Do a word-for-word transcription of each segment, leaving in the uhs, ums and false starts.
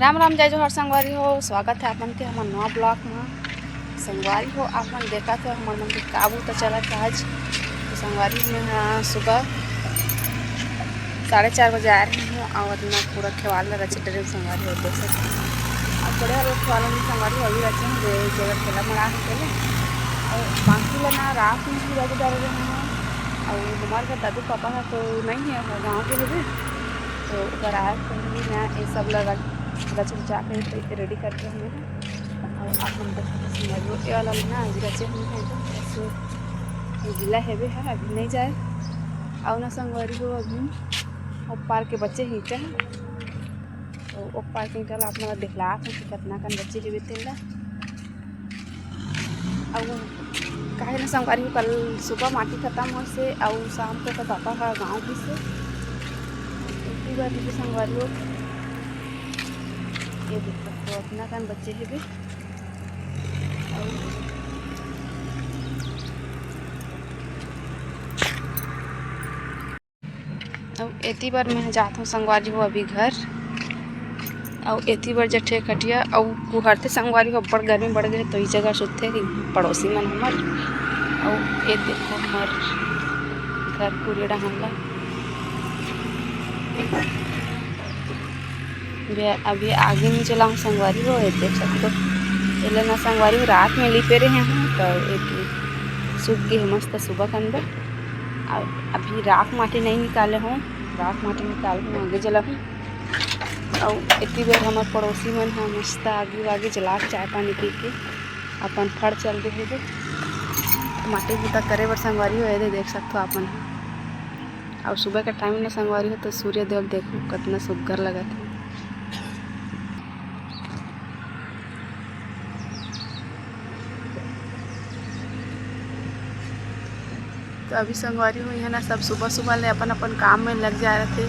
राम राम, जय जोहार संगवारी हो, स्वागत है आप मन के हमर नवा vlog में। संगवारी हो, आप मन देखत हो हमर मन के का बूता चलत है आज। तो संगवारी हो, मैं हाँ सुबह साढ़े चार बजे आए रहे हूँ और अपना पूरा खेवाल ला रचे डरे संगवारी हो, देख सकते हो। अब बड़े वाला खेवाल में संगवारी हो अभी रचे हूँ, जे जगह ठेला मड़ा है पहले। और बाकी ला ना रात में भी रच डारे रहे हूँ। और हमारे घर दादू पापा है तो नहीं है, वो गाँव के लिए, तो ओकर आए पहले ना ये सब ला रख रच रचा के ready करके हमें है। और आप मन देख सकते हो, ये वाला ना आज रचे हुए हैं, तो ऐसे ये गीला हेवे है, अभी नहीं जाए। और ना संगवारी हो, अभी वो पार के बचे ही क्या है, तो वो पार के निकल आप मन ला दिखला कि कितना कन बचे हेवे तेला। अउ काहे ना संगवारी हो, कल सुबह माटी खत्म होइस हे अउ शाम को तो पापा ह गाँव गिस हे। इतनी बार दीदी संगवारी हो, ये देखो, तो अपना कन बचे हेबे। अउ अउ एती बर मैं जात हूँ संगवारी हो अभी घर। अउ एती बर जठे खटिया अउ कुहरते संगवारी हो, अब्बड़ गर्मी बढ़ गए तो ई जगह सुतथे कि पड़ोसी मन हमर। अउ ए देखो हमर घर पूरे डहन ला। बे-, अभी आगे नहीं चलाऊँ संगवारी हो, ये देख सकते हो। एला ना संगवारी हो रात में लिपे रहे हैं तो एक सूख गए मस्त सुबह कन बर। अउ अभी राख माटी नहीं निकाले हों, राख माटी निकाल के आगे जलाहूँ। अउ एती बर हमर पड़ोसी मन ह मस्त आगी वागी जला के चाय पानी पी के अपन फड़ चल दे हे। माटी बूता करे बर संगवारी हो, एदे देख सकथो आप मन ह। अउ सुबह के टाइम में संगवारी हो तो सूर्य देव देखो कितना सुग्घर लगत हे। तो अभी संगवारी हो, यहाँ ना सब सुबह सुबह ले अपन अपन काम में लग जा रहे थे।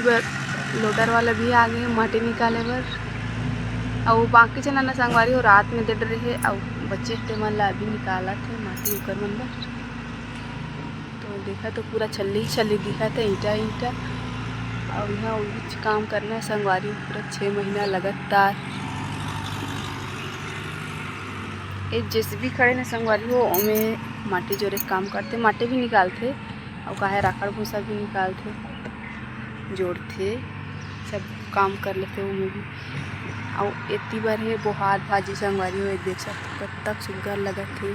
इबर loader वाला भी आ गए माटी निकाले बर। अउ बाकी चना ना संगवारी हो रात में दे रहे, अउ बच्चे तेमन ला अभी निकालत हे माटी उकर मन बर। तो देखा तो पूरा छल्ली ही छल्ली दिखत हे, ईंटा ईंटा। अउ यहाँ उहीच काम करना हे संगवारी, पूरा छः महीना लगातार। ये जेसीबी खड़े ने संगवारी हो, ओमे माटी जोरे के काम करथे, माटी भी निकालथे, अउ काहे राखड़ भूसा भी निकालथे, जोड़थे, सब काम कर लेथे ओमे भी। अउ एती बर हे बोहार भाजी संगवारी हो, ये देख सकथो कतक सुग्घर लगत हे।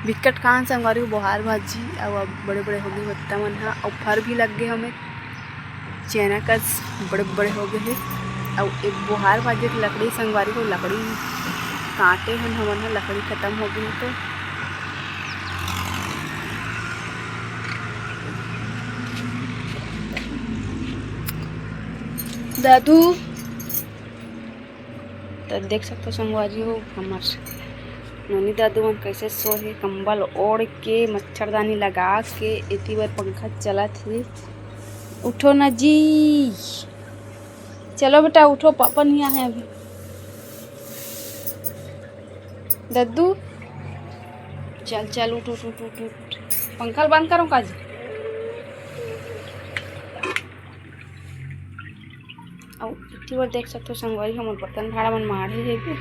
बिकट कान संगवारी हो बोहार भाजी, अउ अब बड़े-बड़े होगे पत्ता मन ह, अउ फर भी लग गे हवे, चना कस बड़े-बड़े होगे हे। अउ एक बोहार भाजी के लकड़ी संगवारी हो, लकड़ी काटे हन हमन ह, लकड़ी खतम होगे हे तो दादू त देख सकथो संगवारी हो, हमर नोनी दादू मन कैसे सोए हे, कंबल ओढ़ के, मच्छरदानी लगा के। एती बर पंखा चलत हे। उठो ना जी, चलो बेटा उठो, पापा नहीं आए अभी। दद्दू, चल चल उठ उठ उठ उठ उठ। पंखा ल बंद करो का जी। अउ इतनी बार देख सकथो संगवारी, हमर बर्तन भाड़ा मन माढ़े हे।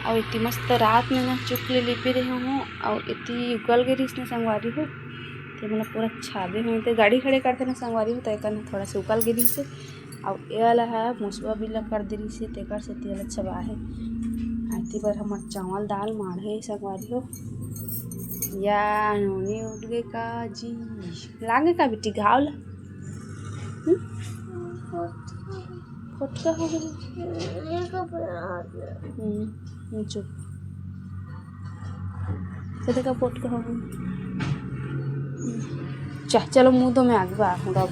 अउ इतनी मस्त रात में ना चुक ले लिपे रहे हूँ, अउ इतनी उगल गे रहिस ने संगवारी हो, ते मन पूरा छाबे हुए। ते गाड़ी खड़े करते ना संगवारी हो, तो एक थोड़ा सा उगल गे रहिस हे। अउ ए वाला ह मुसवा बिला कर दे रहिस हे, तेकर सेती एला छबा हे। आती बर हमर चावल दाल माढ़े संगवारी हो। या नोनी उठ गए का जी, लागे का बेटी घाव ला? हम्म? फोटका हो गए। हम्म, चुप। तो देखा फोटका हो गए। चा, चलो मुँह धो, मैं आगे बाहर हूँ अब।